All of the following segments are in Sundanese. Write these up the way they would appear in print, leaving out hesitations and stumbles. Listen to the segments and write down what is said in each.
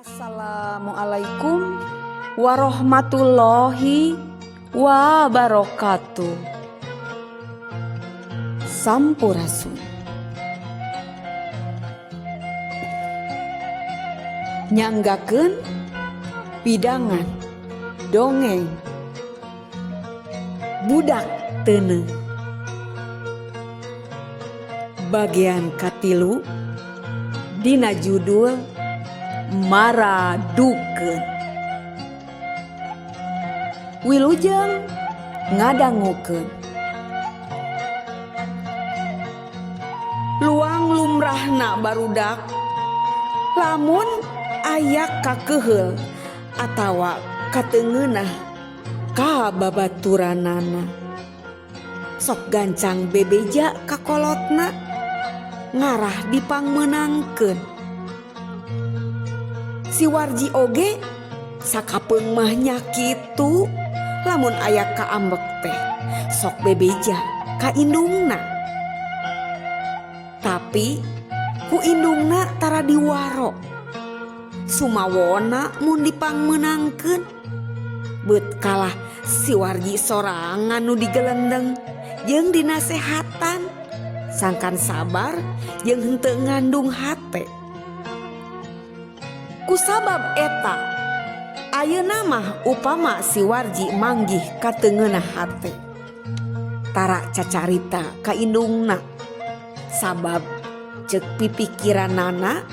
Assalamualaikum warahmatullahi wabarakatuh. Sampurasun. Nyanggakeun pidangan dongeng budak teuneu bagian katilu dina judul Maradukeun. Wilujeng ngadangukeun. Luang lumrahna barudak lamun aya kakeheul atawa kateungeunah ka babaturanana. Sok gancang bebeja ka kolotna ngarah dipangmeunangkeun. Si Warji oge sakapeung mah nya kitu lamun aya kaambek teh sok bebeja ka indungna. Tapi ku indungna tara diwaro. Sumawona mun dipangmeunangkeun. Beut kalah si Warji sorangan nu digelendeng jeung dinasehatan sangkan sabar jeung henteu ngandung hate. Kusabab eta ayeuna mah upama si Warji manggih kateungeunah hate. Tara cacarita ka indungna. Sabab ceuk pipikiranana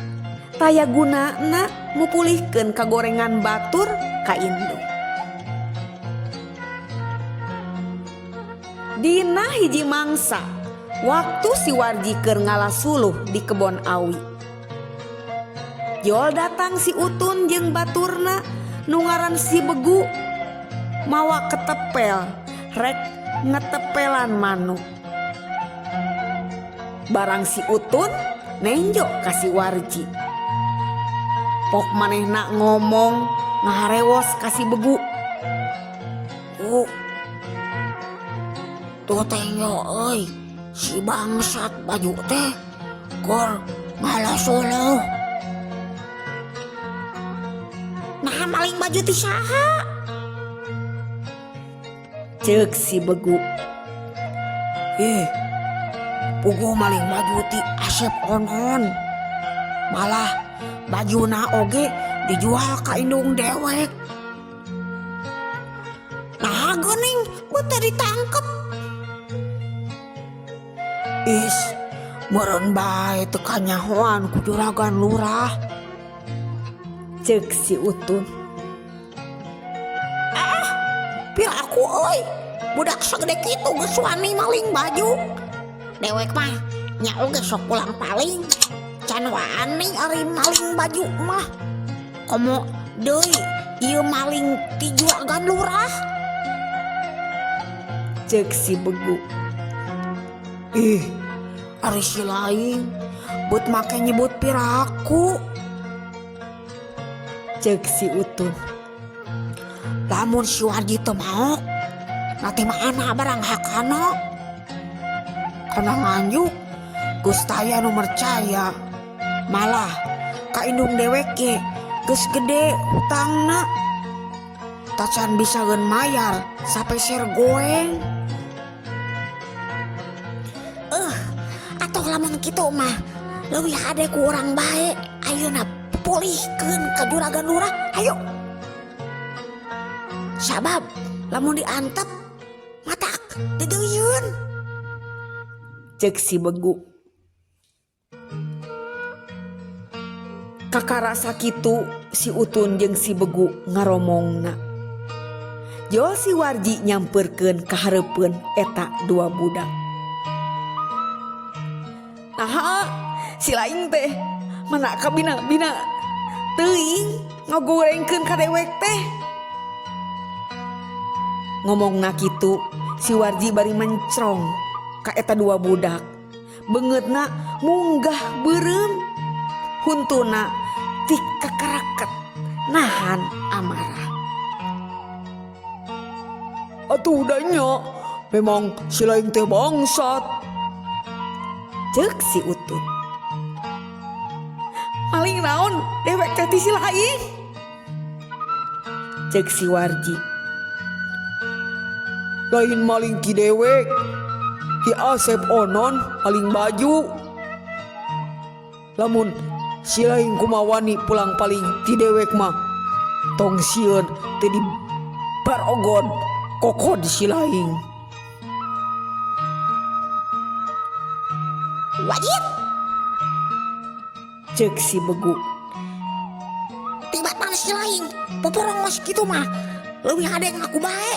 taya gunana mupulihkeun kagorengan batur ka indung. Dina hiji mangsa waktu si Warji keur ngala suluh di kebon awi. Jol datang si Utun jeung baturna nu ngaran si Begu mawa ketepel rek ngetepelan manuk. Barang si Utun nenjo ka si Warji. Pok manehna ngomong ngaharewos ka si Begu. Oh, tuh tenyo euy, si bangsat baju teh gor ngala suluh. Nah maling baju ti saha? Ceuk si Begu. Ih, puguh maling baju ti Asep Onon. Malah bajuna oge dijual ka indung dewek. Nah geuning beut ditangkep. Is, meureun bae teu kanyahoan ku juragan lurah. Ceuk si Utun. Ah, piraku euy, budak sagede kitu geus wani maling baju. Dewek mah nya oge sok pulang paling. Can wani ari maling baju mah. Komo deui ieu maling ti juragan lurah. Ceuk si Begu. Ih, ari si lain beut make nyebut piraku. Ceuk si Utun. Lamun si Warji teu maok, nanti mah anak barang hakana. Kana nganjuk, geus taya nu mercaya. Malah ka indung dewek ge geus gede hutangna. Tacan bisa geun mayar sapeser goeng. Atuh lamun kitu mah leuwih hade ku urang bae. Ayeuna pulihkeun ka juragan lurah, hayu. Sabab lamun diantep matak deudeuieun. Ceuk si Begu. Kakarasa kitu si Utun jeung si Begu ngaromongna. Jol si Warji nyamperkeun ka hareupeun eta dua budak. Naha si lain teh mana kabina-bina teuing ngagorengkeun ka dewek teh. Ngomongna kitu si Warji bari mencrong ka eta dua budak. Beungeutna munggah beureum. Huntuna tikakaraket nahan amarah. Atuh da nya memang si lain teh bangsat. Ceuk si Utun. Maling naon dewek teh ti si laing? Cek si Warji. Lain maling ti dewek, ti Asep Onon maling baju. Lamun si laing kumawani pulang paling ti dewek mah tong sieun teu di barogon kokod si laing. Wajib. Cek si Begu. Tibatan si laing poporongos kitu mah leuwih hade ngaku bae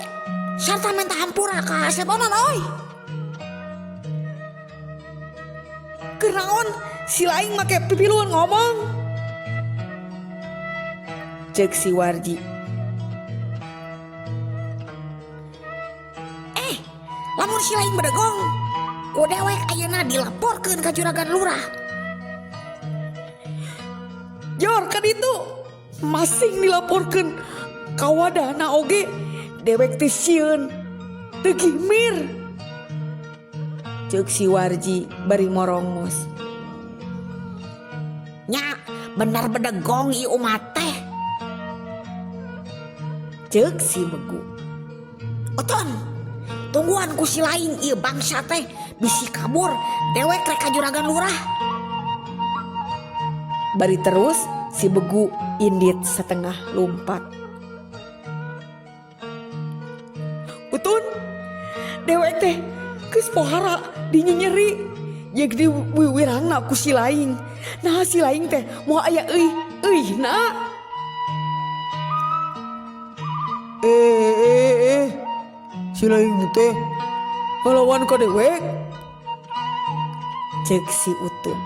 sarta minta hampura ka Asep Onon oi. Kunaon si laing make pipiluan ngomong? Cek si Warji. Lamun si laing bedegong ku dewek ayeuna dilaporkeun ka juragan lurah. Jor kan itu masing dilaporkeun ka wadahna oge dewek teh sieun teu gimir. Cek si Warji bari morongos. Nya bener bedegong ieu umat teh. Cek si Begu. Oton, tungguan ku si laing ieu bangsa teh bisi kabur dewek rek ka juragan lurah. Bari terus si Begu indit setengah lompat. Utun, dewek teh geus pohara dinyenyeri jeung diwiwirangna ku si laing. Nah si laing teh moal aya euy euy na. Si laing teh ngalawan ka dewek. Cek si Utun.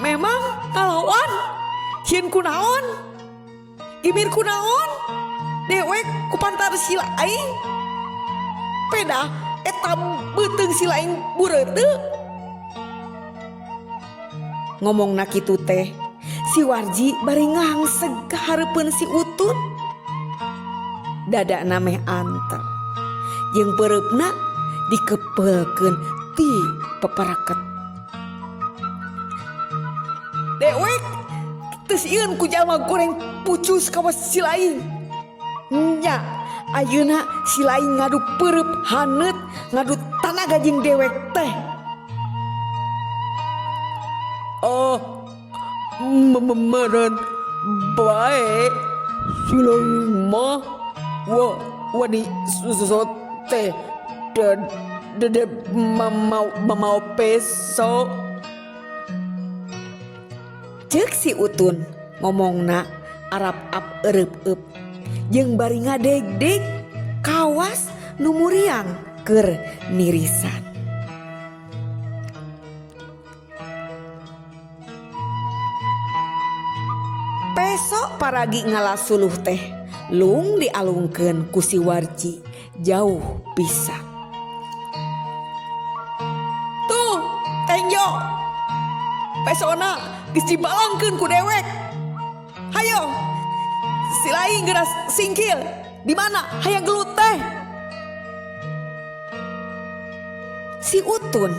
Memang ngalawan sieun kunaon? Gimir kunaon? Dewek kupantar si laing. Peda eta beuteung si laing bureuteu. Ngomongna kitu teh si Warji bari ngangseg ka hareupeun si Utun. Dadana meh anter jeung peureupna dikepeulkeun ti peparaket. Dewek teu sieun ku jalma goreng pucus kawas si laing. Nya ayeuna si laing ngadu peureub haneut ngadu tanaga jeung dewek teh. Oh, meureun bae si laing mah wani sote de mau peso. Cek si Utun ngomongna arap-ap ereup-eup jeung bari ngadegdeg kawas nu muriang keur nirisan. Peso paragi ngalasuluh teh lung dialungkeun ku si Warji jauh pisan. Tuh tenjo pesona geus dibalangkeun ku dewek. Hayo si laing geura singkil di mana hayang gelut teh. Si Utun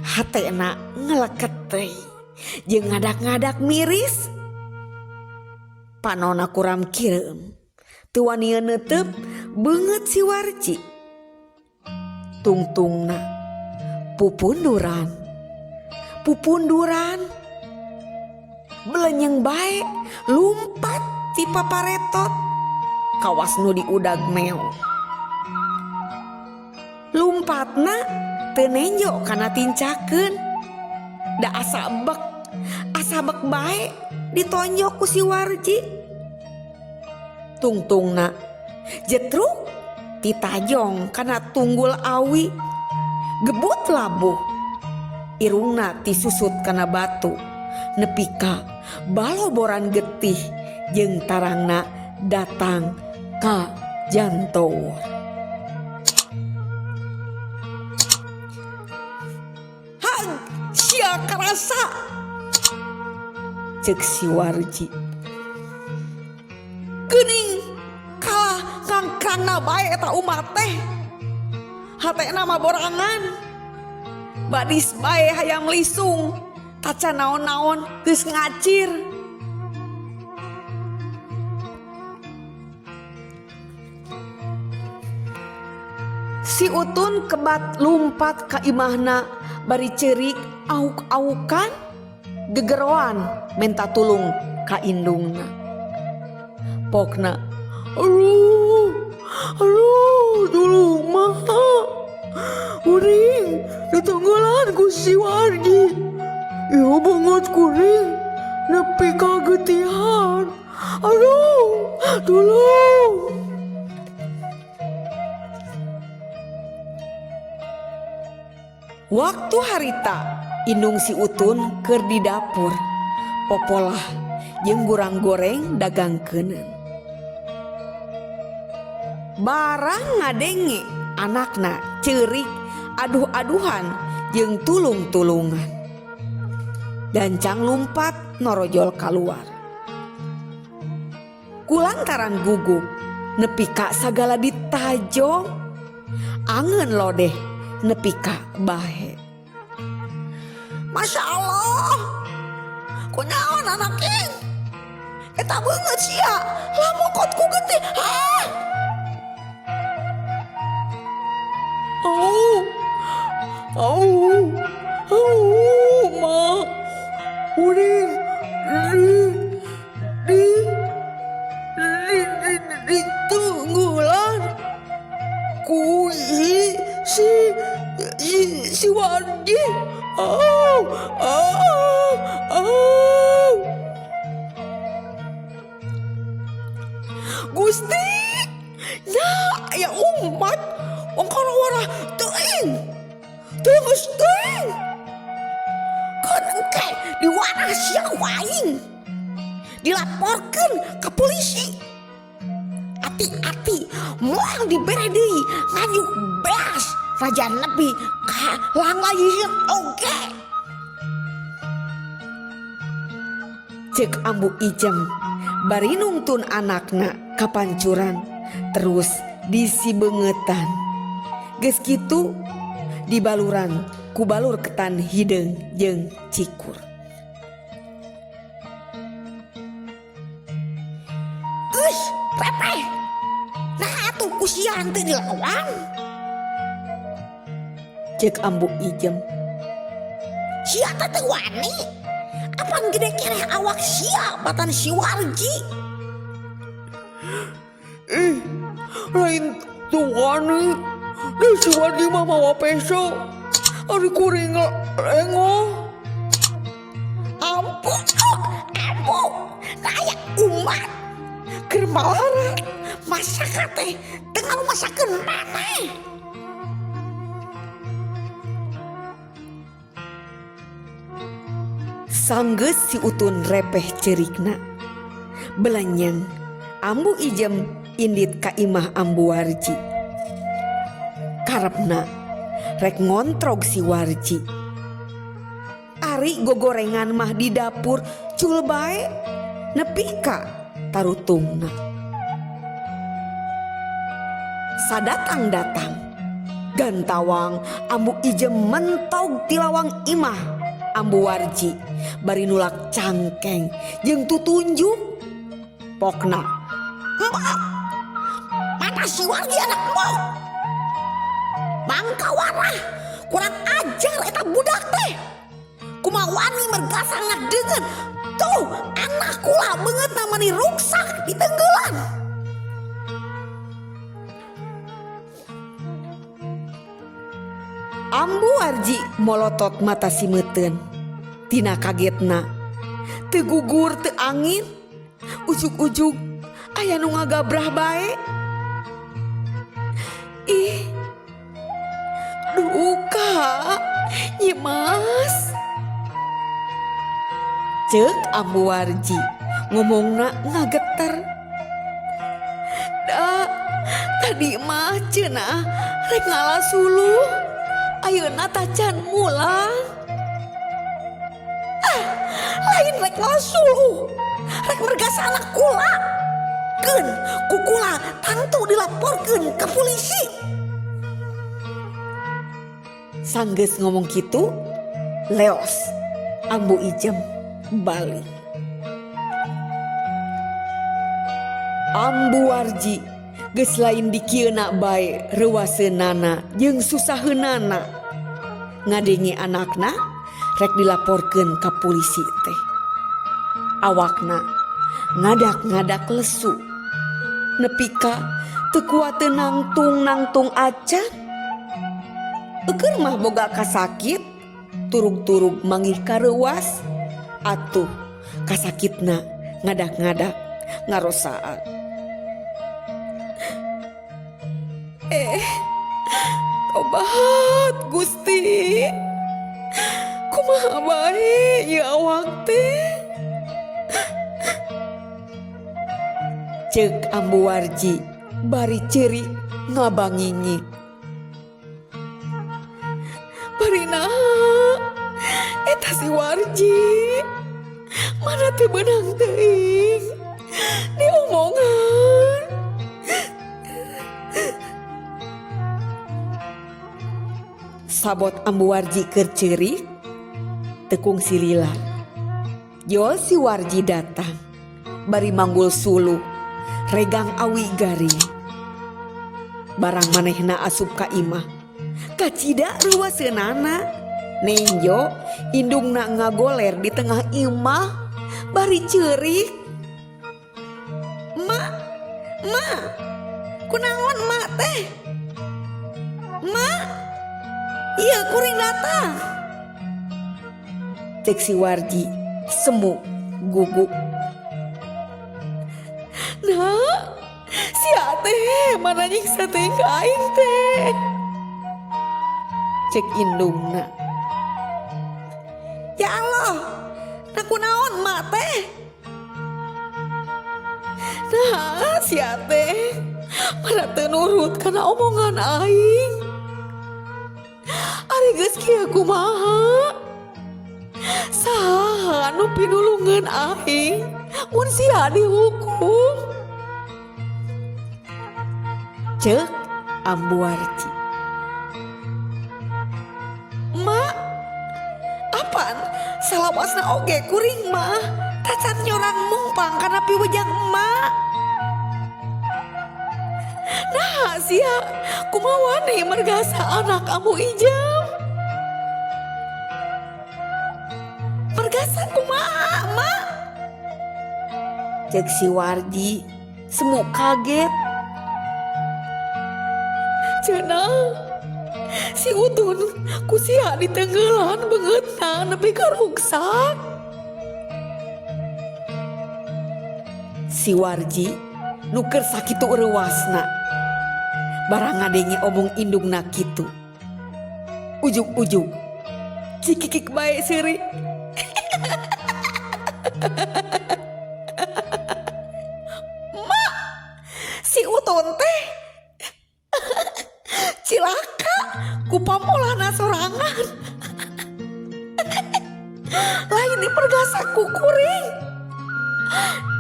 hatena ngeleket teh jeung ngadak-ngadak miris. Panona kuram kireum teu wanieu neuteup beungeut si Warji. Tungtungna pupunduran pupunduran belenyeng bae lumpat ti paparetot kawas nu diudag meo. Lumpatna teu nenjo kana tincakeun da asa bek bae ditonjok ku si Warji. Tungtungna jetruk titajong kana tunggul awi gebut labuh. Irungna tisusut kana batu nepi ka baloboran getih jeung tarangna datang ka jantour. Hang sia karasa cek si Warji. Geuning kalah ngangkrangna bae eta umat teh. Hatena mah borangan. Badis bae hayang lisung Tacan naon-naon geus ngacir. Si Utun kebat lumpat ka imahna bari ceurik auk-aukan gegeroan menta tulung ka indungna. Pokna, Aduh, aduh, tulung mah. Kuring ditunggulan ku si Warji. Ieu beungeut kuring nepi ka getihan. Aduh, tulung. Waktu harita indung si Utun keur di dapur popolah jeung gurang goreng dagangkeuneun. Barang ngadenge anakna ceurik aduh-aduhan jeung tulung-tulungan. Gancang lumpat norojol kaluar. Kulantaran gugup nepi ka sagala ditajong angeun lodeh nepi ka bahe. Masya Allah, kunaon anak ing? Eta beungeut sia, lamokot ku getih. Hah? Au, au, au, ma, kuring, di, di, di, di, ditunggulan ku si, si, si, si Warji. Au, au, au. Gusti, ya, ya umat, wong kono warah teuing. Teu geus teuing. Keun engke diwarah sia ku aing. Dilaporkeun ka polisi. Ati-ati moal dibere deui nganyuk beas raja nepi ka langlayieun oge. Cek Ambu Ijem bari nungtun anakna kapancuran terus disibeungetan. Geus kitu dibaluran ku balur ketan hideung jeung cikur. Geus, repeh. Nah atuh ku sia teu dilawan. Cek Ambu Ijem. Sia teh teu wani. Apan gede keneh awak sia batan si Warji. Ih, lain teu wani. Deh si Warji mah mawa peso. Ari kuring lengoh. Ampun, oh, ampun. Aya umat keur malarat masakan teh teu ngalumasakeun maneh. Sanggeus si Utun repeh ceurikna. Belanyang Ambu Ijem indit ka imah Ambu Warji. Karepna rek ngontrog si Warji. Ari gogorengan mah di dapur cul bae nepi ka tarutungna. Sadatang-datang gantawang Ambu Ijem mentog ti lawang imah Ambu Warji bari nulak cangkeng jeung tutunjuk. Pokna, Mbok, mana si Warji anak mbok? Bangka warah, kurang ajar eta budak teh. Kumaha wani mergasa ngadeungeun. Tuh anak kula beungeutna meuni ruksak di tenggelan. Ambu Warji molotot mata simeuteun. Tina kagetna teu gugur teu angin, ujug-ujug aya nu ngagabrah bae. Ih, duka Nyi Mas. Ceuk Ambu Warji ngomongna ngageter. Da tadi mah cenah rek ngala suluh, ayeuna tacan mulang. Ah, lain rek ngala suluh, rek mergasa anak kula. Keun ku kula tangtu dilaporkeun ke polisi. Sanggeus ngomong kitu, leos. Ambu Ijem balik. Ambu Warji geus lain dikieuna bae reuwaseunana jeung susaheunana. Ngadenge anakna rek dilaporkeun ka pulisi teh. Awakna ngadak-ngadak lesu. Nepi ka teu kuateun nangtung-nangtung acan. Eukeun mah boga kasakit, turug-turug manggih kareuwas, atuh kasakitna ngadak-ngadak ngarosaan. Tobat Gusti. Kumaha bae ieu awak teh? Ceuk Ambu Warji bari ceurik ngabangingik. Bari naha eta si Warji mana teu beunang teuing diomongan. Sabot Ambu Warji keur ceurik teu kungsi lila. Jol si Warji datang bari manggul suluh regang awi garing. Barang manehna asup ka imah. Kacida reuwaseunana. Nenjo indungna ngagoler di tengah imah bari ceurik. Mak, mak, kunaon mak teh? Mak, iya kuring datang. Cek si Warji semu guguk. Nah, sia teh mana nyiksa teh ka aing teh? Cek indungna. Ya Allah, nah kunaon mak teh? Nah, sia teh mana teu nurut kana omongan aing. Ari geus kieu kumaha? Saha anu pinulungeun aing mun sia dihukum? Ceuk Ambu Warji. Mak, apaan salawasna oge kuring mah tacan nyorang mungpang kana piwejang emak. Nah sia kumaha wani mergasa anak Ambu Ijem? Mergasa kumaha mak? Ceuk si Warji semu kaget. Cenah si Utun ku sia ditenggelan beungeutna nepi ka ruksak. Si Warji nu keur sakitu reuwasna barang ngadenge omong indungna kitu. Ujug-ujug cikikik bae seuri. Mak, si Utun teh cilaka ku pamolahna sorangan. Lain dipergasa ku kuring.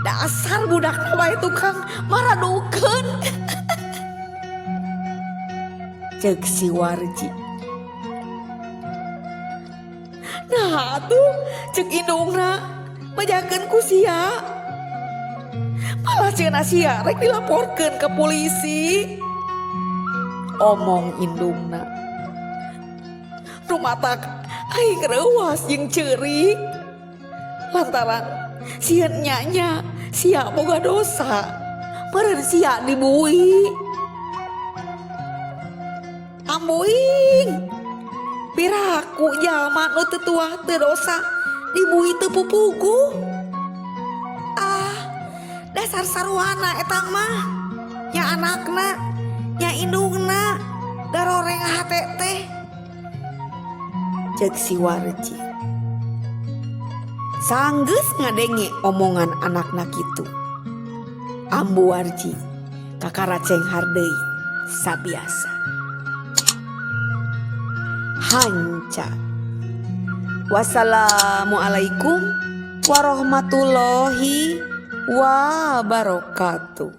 Dasar budakna bae tukang maradukeun. Ceuk si Warji. Nah atuh ceuk indungna mejakeun ku sia. Malah cenah sia rek dilaporkeun ke polisi. Omong indungna. Nu matak aing reuwas jeung ceurik. Lantaran sieun nya-nya sia boga dosa. Meureun sia dibui. Ambuing. Piraku jalma nu teu tuah teu dosa dibui teu pupuguh. Ah, dasar sarwana eta mah. Nya anakna, nya indungna, daroreng hate teh. Ceuk si Warji. Sanggeus ngadenge omongan anakna kitu. Ambu Warji kakara cenghar deui sabiasa. Hanca. Wassalamualaikum warahmatullahi wabarakatuh.